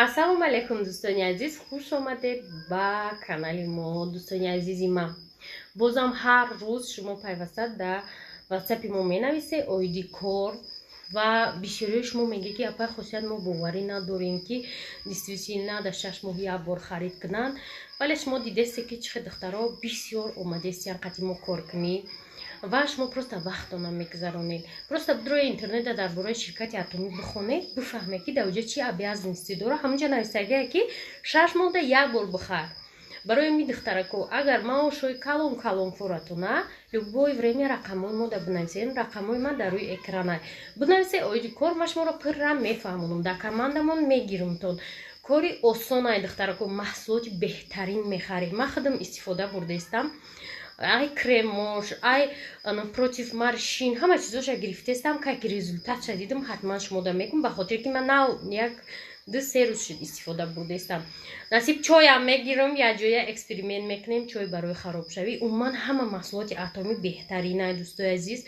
Ассалому алайкум, дӯстони азиз, хуш омадед ба канали мо. Дӯстони азизи ман, бозам ҳар рӯз шумо пайваста дар ватсапи мо менависед оиди кор ва бисёриҳои шумо мегӯед, ки апай Хосият, мо боварӣ надорем, ки действительно дар 6 моҳ як бор харид кунанд. Вале шумо дидесте, ки чӣ хел духтаро бисёр омадестиян қати мо кор кунӣ ва шумо просто вақтона мегузаронед. Просто бидрои интернета, дар бораи ширкати Атомӣ бихонед, бифаҳмед, ки дар оҷа чӣ обязанности дора. Ҳамунҷа нависагие, ки 6 моҳда як бор бихар. Барои ми, духтарако, агар маошҳои калон калон форатона, любое время рақамҳои мо да бинависед. Рақамҳои ман дар рӯи экрана. Бинависед оиди кор, ман шуморо пурра мефаҳмонам, дар командамон мегирумтон. Кори осонай, духтарако, маҳсулоти беҳтарин мехаред. Ман худам истифода бурдаистам: ай кремош, ай против морщин, ҳама чизоша гирифтестам. Кай ки результатша дидам, ҳатман шумо да мегум, ба хотире ки ман нав як 2-3 рӯз шуд истифода бурдаистам. Насиб, чойам мегирам, якҷоя эксперимент мекунем, чой барои харобшавӣ. Умуман, ҳама маҳсулоти Атомӣ беҳтаринай. Дӯстои азиз,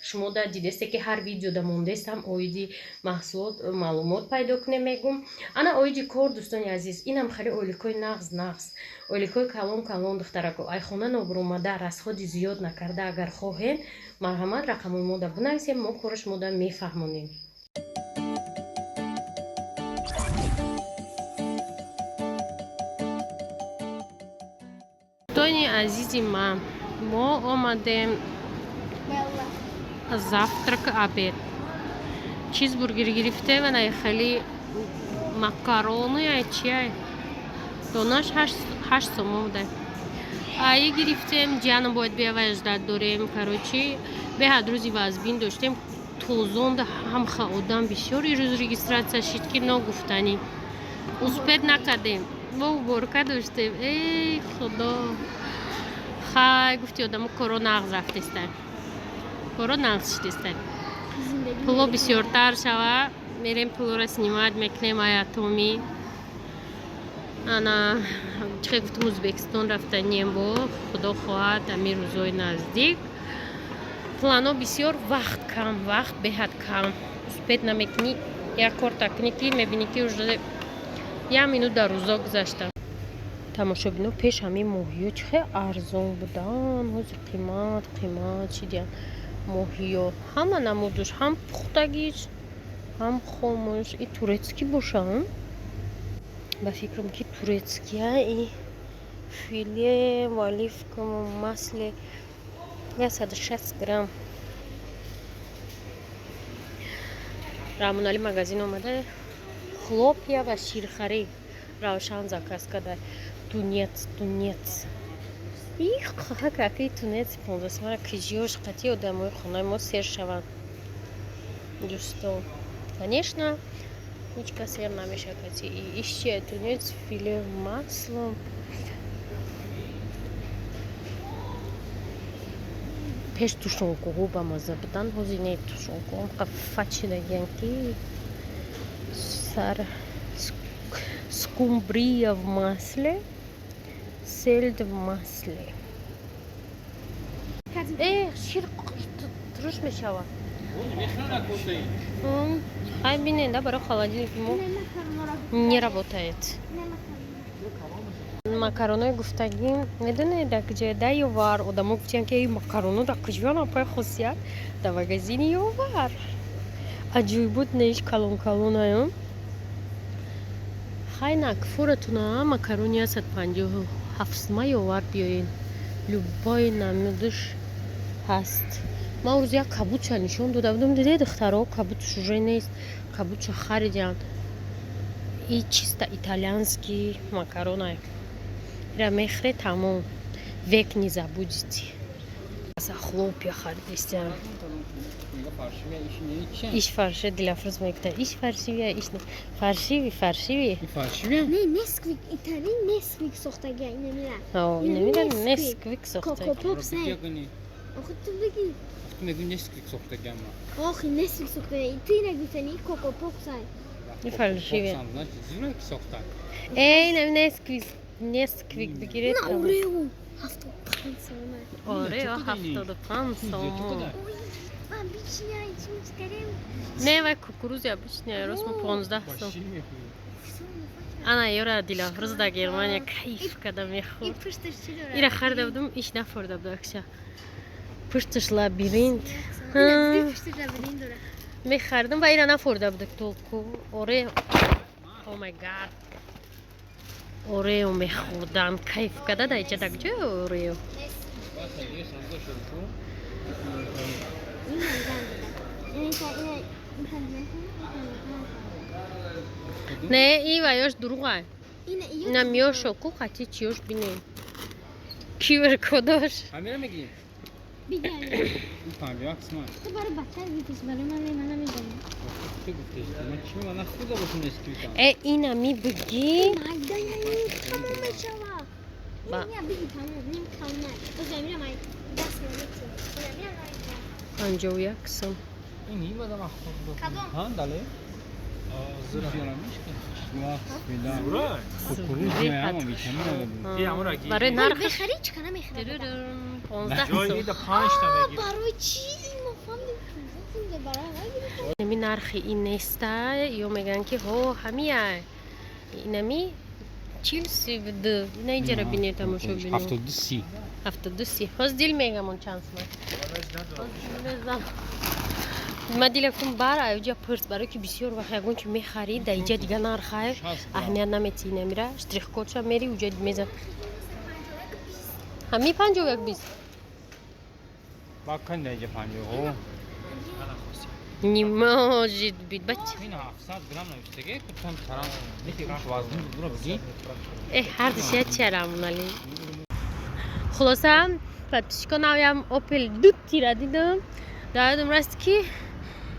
шумо да дидесте, ки ҳар видеода мондаистам, оиди маҳсулот маълумот пайдо кунем, мегум. Ана, оиди кор, дӯстони азиз, инам хеле ойликҳои нағз нағз, ойликҳои калон калон. Духтарако, айхона нобуромада, расходи зиёд накарда агар хоҳем, марҳамат, рақамҳои мода бинависем, мо кори шумода мефаҳмонем. Дӯстони азизи ман, мо омадем завтрак, обед, чизбургер гирифтем ва най хеле макарону яй чиай, донаш 8 сомон буда. Аи гирифтем, ҷиянам бояд биявай, ждать дорем. Короче, беҳад рӯзи вазбин доштем, тозонда ҳамха одам бисёр. Ирӯз регистрация шид, ки ногуфтанӣ успеть накардем, мо уборка доштем. Эй худо, хай, гуфти одамо, коро нағз рафтестай, коро нағз шидестай. Пуло бисёртар шава, мерем, пулоро снимать мекунем. Ай Атомӣ, ана, чихе гуфтум, Ӯзбекистон рафтанием бо, худо хоҳад, ами рӯзҳои наздик. Плано бисёр, вақт кам, вақт беҳад кам, успеть намекунӣ. Як кор такунӣ, ки мебинӣ, ки уже як минут дар рӯзо гузашта. Тамошобино, пеш ҳамин моҳиё чӣ хел арзон буданд, ҳозир қимат қимат шидиянд. Моҳиё ҳама намудуш, ҳам пухтагиш, ҳам хомуш. И турецкий бошам, ба фикрам, ки турецкия. И филе в оливковом масле, 160 грамм. Раҳмонали магазин омада, хлопья ва ширхарӣ Равшан заказ карда. Тунец, тунец, их, каки тунец 15 сомона. Кижиёш қатъи одамои хонаи мо сер шаванд. Дӯстон, конечно, ҳеҷ кас сер намешавад. Кати иш чия? Тунец филе маслом. Пеш тушёнкаҳо ба мазза буданд, ҳозир не, тушёнкаҳо фат шидагиянд, ки сар. Скумбрия в масле, сельдь в масле. Э, шир туруш мешавад. Хай, бинен да, барои холодильник мо не работает. Макаронои гуфтагӣ, медонед, дар куҷоя? Да Ёвар. Одамо гуфтиянд, ки макароно дар куҷоян, апай Хосият? Дар магазини Ёвар. Аҷоибот неиш, калон калонаям. Хай, накфоратуна, макарони 157 сума. Ёвар биёен, любой намудуш ҳаст. Ман рӯз як кабудша нишон дода будам, диде, духтаро, кабудш уже нест, кабудша харидянд. И чисто итальянский макарона, ира мехӯре, тамом, век не забудете. Хлопья харидистям. Иш фарши, Дилафрӯз мегуфта, иш фаршивия, иш фаршиви, фаршиви. Фаршивия? Не, Несквик, итали Несквик сохтага, инамира. Инамира Несквик сохтага. Коко Попс не. Охи, ту бигӣ. Ту мегӯӣ Несквик сохтагама. Охи, Несквик сохтага. Ту ина гуфтани Коко Попс ай. И фаршивия. Зура ки сохта. Эй, инам Несквик, Несквик бигиред. На Орео. 75 сомон. Орео 75 сомон. Обычная, Не, вай кукурузи обычная, рост мо 15 сом. Ана ёра Дилафрӯз дар Германия кайф када мехӯрд. Пушташ чӣ дорад? Ира харида будум, иш нафорда буд акша. Пушташ лабиринт. Пушташ лабиринт дорад. Мехаридам ва ира нафорда буд толку. Орео. Oh my God. Орео мехӯрдан кайф када дар иҷа, дар куҷо Орео? Бас дига савдо шуд ку. Ин манган дорад. Ина ина. Не, и ваёш дурӯғай. Ина. Ина миёшо ку қати чиёш бинем. QR кодош. Ҳамира мегӣ? Бигар. Ин 51 сомон. Ту барои бача гирифтиш, барои ман ман намедонам. Ту гуфтеш, ман чӣ ман худа бошам Несквикам. Э, ина ми бигӣ. Майда, яъне тамом мешава. Ба- Ина биги, тамом ним тамом. Боз мира май даст мекунам. Ина мира май. 51 сом. Ин нимада ман хурда. Кадом? Ҳа, дале? Зура? Кукуруз ҳама витамин дорад. И ҳамура ги. Барои нархаш Бехари чӣ кана мехарад? 15 Ҷои сом. ида панҷта мегирӣ. Барои чӣ? Ма фаҳмидам, 15 барои вай гирифтам. Ами нархи ин неста, ё мегӯянд, ки ҳо, ҳамия инами 40,32. Ина иҷара бине, тамошо бино. 72 си. 72 си. Ҳоз дил мегамон чанд сом. Мезам. Ма дила гуфтам, бар аюҷа пурс, барое ки бисёр вақт ягон чи мехарӣ, дар иҷа дига нархай аҳамият наметиҳӣ, намира штрихкодша мери, уҷа мезан ҳами 51 20. Бакан даиҷа 50. Не может быть, бач. Ин 700 грамм навиштаге, кутам тарам. Неки уш вазн бура биги. Э, ҳардиш як чарамонали. Хулоса, подписчикон, навям Опел ду тира дидам. Дар ёдам раст, ки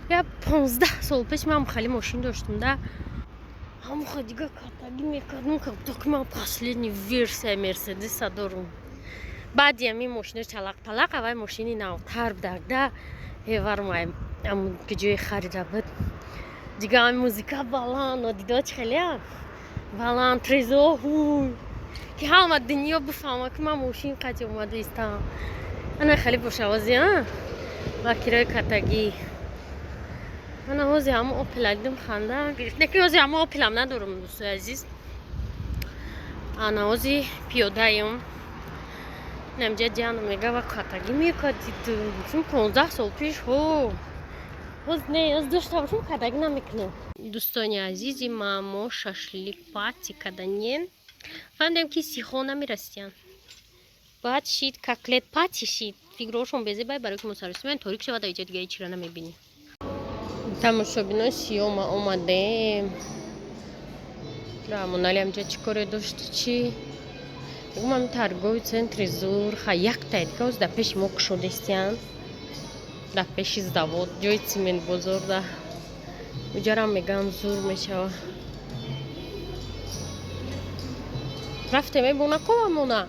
я 15 сол пеш ман хали мошин доштам да, ҳамоха дига катагӣ мекардам, как будто ки ман последний версия Мерседеса дорум. Баъди ҳамин мошино чалақ-палақ, аввай мошини навтар будак да, эвармай ам ки ҷои харида буд. Дига ҳами музыка баланд, дидо чи хелеа баланд, трезо ҳуй, ки ҳама дунё бифаҳма, ки ман мошин қати омада истам. Ана хеле бошавози а ва кирои катагӣ. Ана ҳози ҳама Опела дидам, ханда гирифт. Не ки ҳози ҳама Опелам надорам, дӯстои азиз. Ана ҳози пиёдаем. Намҷа ҷану мега, ва катагӣ мекардид 15 сол пеш. Ҳо, ҳоз не, ҳоз дошта бошам, катагӣ намекунам. Дӯстони азизи ма, мо шашлик пати каданем. Фаҳмидем, ки сихо намерасиянд. Баъд шид котлет пати шид. Фикрҳошон безебай, барои ки мо саросимаем, торик шавад, иҷа дига ҳечира намебинем. Тамошобино, сиёма омадем. Рамонали амҷа чӣ коре дошт, чӣ мегум? Ами торговый центри зур ха якта дига оз дар пеши мо кушодестиянд, дар пеши завод, ҷои цемент бозор да. Уҷарам мегӯям, зур мешава. Рафтем, эбонаковамона.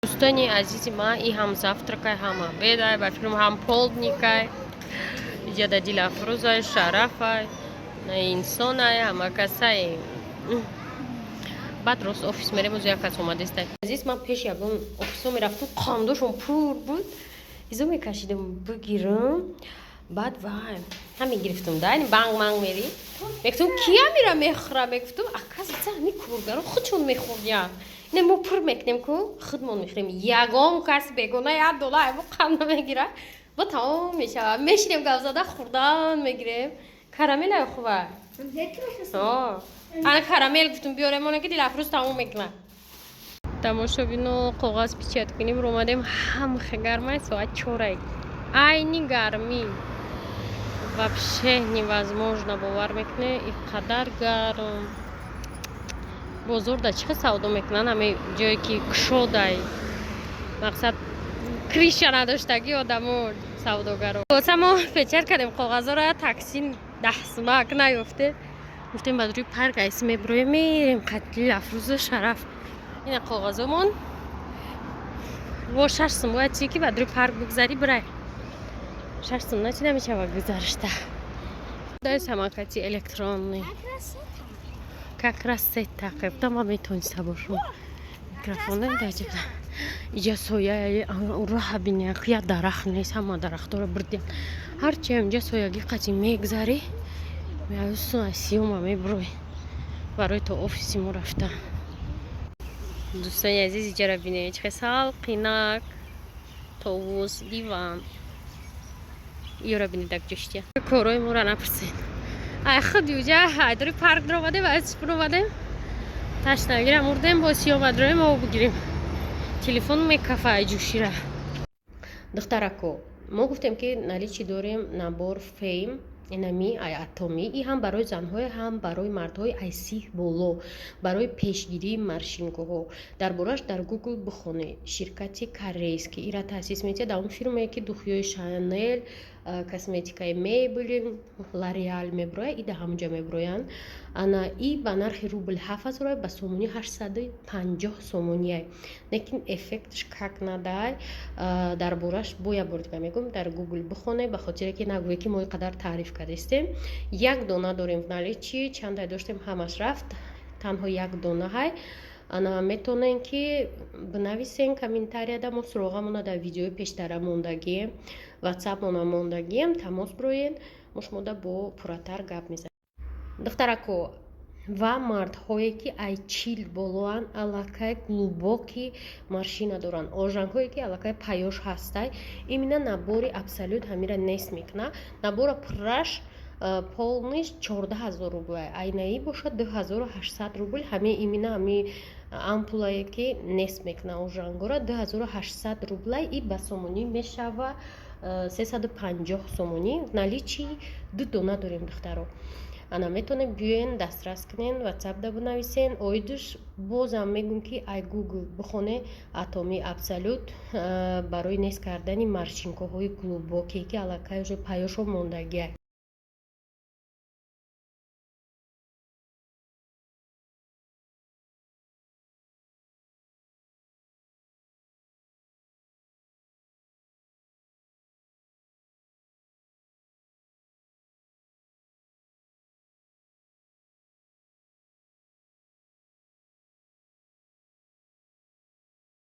Дӯстони азизи ман, и ҳам завтракай, ҳам обедай, ба фикрам, ҳам полдникай. Иҷада Дилафрӯзай, Шарафай, на инсонай, ҳама касай. Баъд рост офис мерем. Оз як кас омадестай. Азиз, ман пеши ягон офисо мерафтум, қандошон пур буд, изо мекашидам бигирам. Баъд вай ҳаме гирифтум да, банг манг мери, мегуфтум, ки амира мехӯра? Мегуфтум, оказывается, ҳами коргаро худшон мехӯрдиянд. Ина мо пур мекунем ку, худмон мехӯрем, ягон кас бегона як дола айбо қанд намегира. Бо тамом мешавад, мешинем, гап зада, хӯрдан мегирем. Карамелай хува. Ана карамел гуфтум, биёрем, оне ки Дилафрӯз тамом мекунад. Тамошобино, коғаз печать кунем омадем. Ҳамхе гармай, соат 4-ай, айни гармӣ вообще невозможно, бовар мекунӣ, и қадар гарм. Бозор да чӣ хел савдо мекунанд? Ҳаме ҷое ки кушодай, мақсад, крыша надоштагӣ одамо, савдогаро. Боса мо печать кардем коғазоро, такси 10 сумак наёфте. Гуфтем, ба рӯи парк айси мебироем, мерем қатли Афрӯзу Шараф. Ина коғазомон во 6 сум бояд чи ки ба рӯи парк бигзарӣ, бирай 6 сум начи намешава гузаришта. Дай самокати электронный, как раз сета қебта ма метониста бошум. Микрофон даҷибда. Иҷа соя ураҳа биняк, я дарахт нест, ҳама дарахтҳоро бурдиян. Ҳарчи инҷа соягӣ қати мегзарӣ, меюсун, асиёма мебурой. Барои то офиси мо рафта. Дӯстони азиз, иҷара бинед, чӣ салқинак, товус, диван. Иёра бинед, як ҷоштия. Корои моро напурсед. Ай худ юҷа айдори парк даромадем, аз омадем. Ташнагира мурдем, боз ёмадроем, об бигирем. Телефон мекафа ай ҷӯшира. Духтарако, мо гуфтем, ки наличии дорем набор Фейм, инами ай Атоми. И ҳам барои занҳое, ҳам барои мардҳои ай 30 боло, барои пешгирии морщинкаҳо. Дар бораш дар Гугл бихонед. Ширкати корейский ира таъсис метиҳад, дар он фирмае ки духиҳои Шанел, косметикаи Мейблин, Лореал меброяд, и дар ҳамонҷа меброянд. Ана и ба нархи рубл 7000, ба сомонӣ 850 сомониай, лекин эффектш как надай. Дар бораш бо як бор дига мегӯм, дар Гугл бихонед, ба хотире ки нагӯе, ки мо ин қадар таъриф кардистем. Як дона дорем в наличии, чандай доштем, ҳамаш рафт, танҳо як дона ҳай. Ана метавонем, ки бинависен комментарияда. Мо суроғамона дар видеои пештара мондагием, ватсапмона мондагием, тамос бироед, мо шумода бо пурратар гап мезанем. Духтарако ва мардҳое, ки ай 40 болоанд, аллакай глубокий морщина доранд, ожангҳое, ки аллакай паёш ҳастай, именно набори Абсолют ҳамира нест мекунад. Набора пурраш, полныйш 14 000 рубл, айнаӣ бошад 2800 рубл. Ҳами именно ҳами ампулае, ки нест мекунад ожангора, 2800 рублай, и ба сомонӣ мешава 350 сомонӣ. Наличии ду дона дорем, духтаро. Ана метавонед биёен, дастрас кунен, ватсапда бинависен. Оидуш бозам мегӯм, ки ай Гугл бихоне: Атоми, Абсолют, барои нест кардани морщинкаҳои глубокие, ки аллакай уже паёшо мондагиа.